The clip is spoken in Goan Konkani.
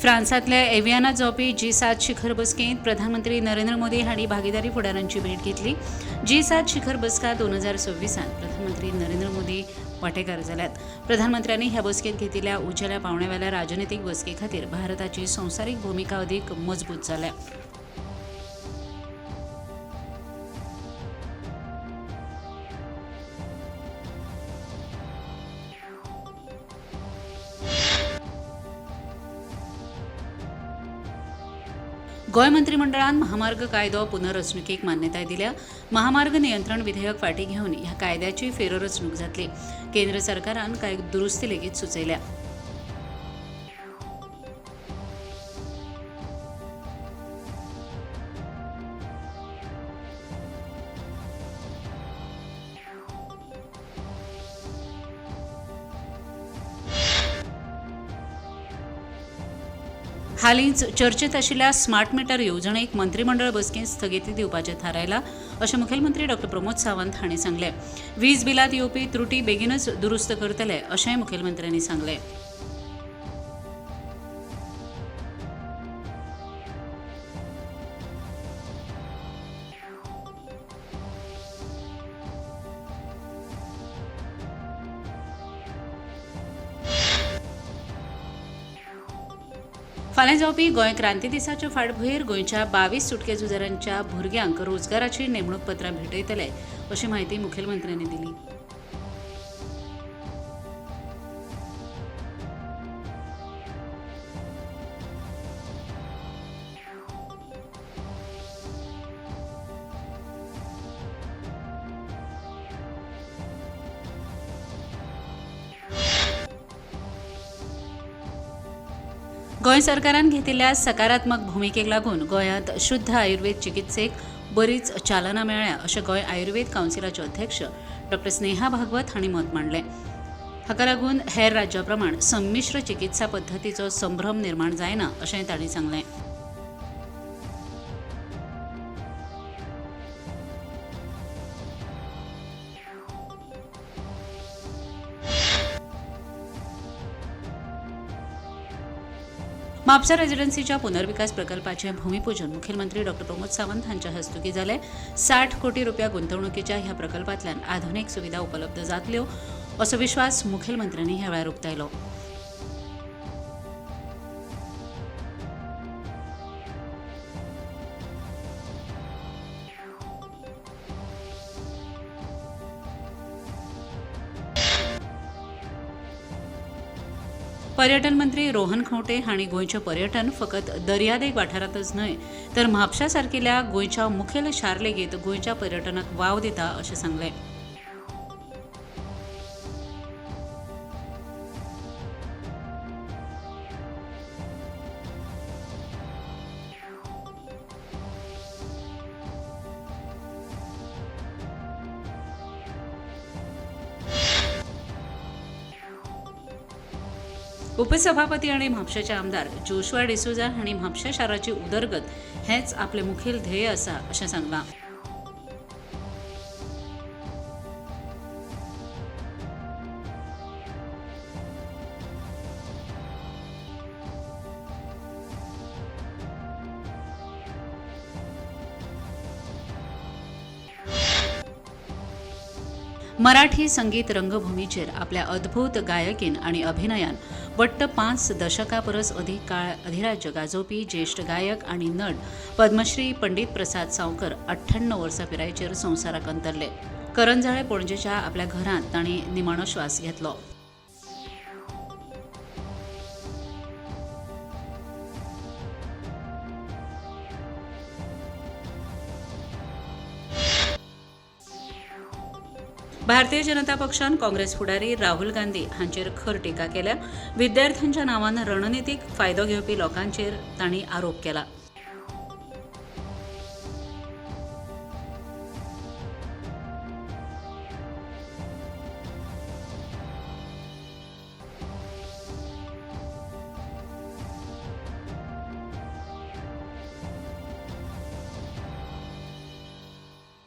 फ्रांसांतल्या एव्हियानात जावपी जी 7 शिखर बसकेंत प्रधानमंत्री नरेंद्र मोदी हांणी भागीदारी फुडारांची भेट घेतली. जी 7 शिखर बसका 2026त प्रधानमंत्री नरेंद्र मोदी वांटेकार जाल्यात. प्रधानमंत्र्यांनी ह्या बसकेंत घेतिल्ल्या उंचेल्या पावंड्यावेल्या राजनितीक बसके खातीर भारताची संवसारीक भुमिका अदीक मजबूत जाल्या. गोंय मंत्रिमंडळान महामार्ग कायदो पुनर्रचणुकेक मान्यताय दिल्या. महामार्ग नियंत्रण विधेयक फाटीं घेवन ह्या कायद्याची फेररचणूक जातली. केंद्र सरकारान कांय दुरुस्ती लेगीत सुचयल्या. हालींच चर्चेत आशिल्ल्या स्मार्ट मिटर येवजणेक मंत्रिमंडळ बसकेंत स्थगिती दिवपाचें थारायलां, अशें मुखेलमंत्री डॉ प्रमोद सावंत हांणी सांगलें. वीज बिलांत येवपी त्रुटी बेगीनच दुरुस्त करतले, अशेंय मुखेलमंत्र्यांनी सांगलें. फाल्यां जावपी गोंय क्रांती दिसाच्या फाटभुंयेर गोंयच्या 22 सुटके झुजाऱ्यांच्या भुरग्यांक रोजगाराची नेमणूक पत्रां भेटयतले, अशी म्हायती मुखेलमंत्र्यांनी दिली. गोंय सरकारान घेतिल्ल्या सकारात्मक भुमिकेक लागून गोंयांत शुद्ध आयुर्वेद चिकित्सेक बरीच चालना मेळ्ळ्या, अशें गोंय आयुर्वेद कावन्सिलाचे अध्यक्ष डॉ स्नेहा भागवत हांणी मत मांडलें. हाका लागून हेर राज्यां प्रमाण संमिश्र चिकित्सा पद्दतीचो संभ्रम निर्माण जायना, अशेंय तांणी सांगलें. म्हापसा रेजिडन्सीच्या पुनर्विकास प्रकल्पाचें भूमिपूजन मुखेलमंत्री डॉ प्रमोद सावंत हांच्या हस्तुकीं जालें. 60 कोटी रुपया गुंतवणुकीच्या ह्या प्रकल्पांतल्यान आधुनीक सुविधा उपलब्ध जातल्यो, असो विश्वास मुखेलमंत्र्यांनी ह्या वेळार उक्तायलो. पर्यटन मंत्री रोहन खंवटे हांणी गोंयचें पर्यटन फकत दर्यादेग वाठारांतच न्हय, तर म्हापशा सारकिल्या गोंयच्या मुखेल शार लेगीत गोंयच्या पर्यटनाक वाव दिता, अशें सांगलें. उपसभापती आणि म्हापशेचे आमदार जोशुआ डिसोजा हांणी म्हापशें शाराची उदरगत हेंच आपलें मुखेल ध्येय आसा, अशें सांगलां. मराठी संगीत रंगभूमीचेर आपल्या अद्भूत गायकीन आनी अभिनयान वट्ट 5 दशकां परस अदीक काळ अधिराज्य गाजोवपी ज्येश्ठ गायक आनी नट पद्मश्री पंडित प्रसाद सावकर 98 वर्सां पिरायेचेर संवसाराक अंतरले. करंजाळे पणजेच्या आपल्या घरांत तांणी निमाणो श्वास घेतलो. भारतीय जनता पक्षान काँग्रेस फुडारी राहुल गांधी हांचेर खर टिका केल्या. विद्यार्थ्यांच्या नांवान रणनितीक फायदो घेवपी लोकांचेर तांणी आरोप केला.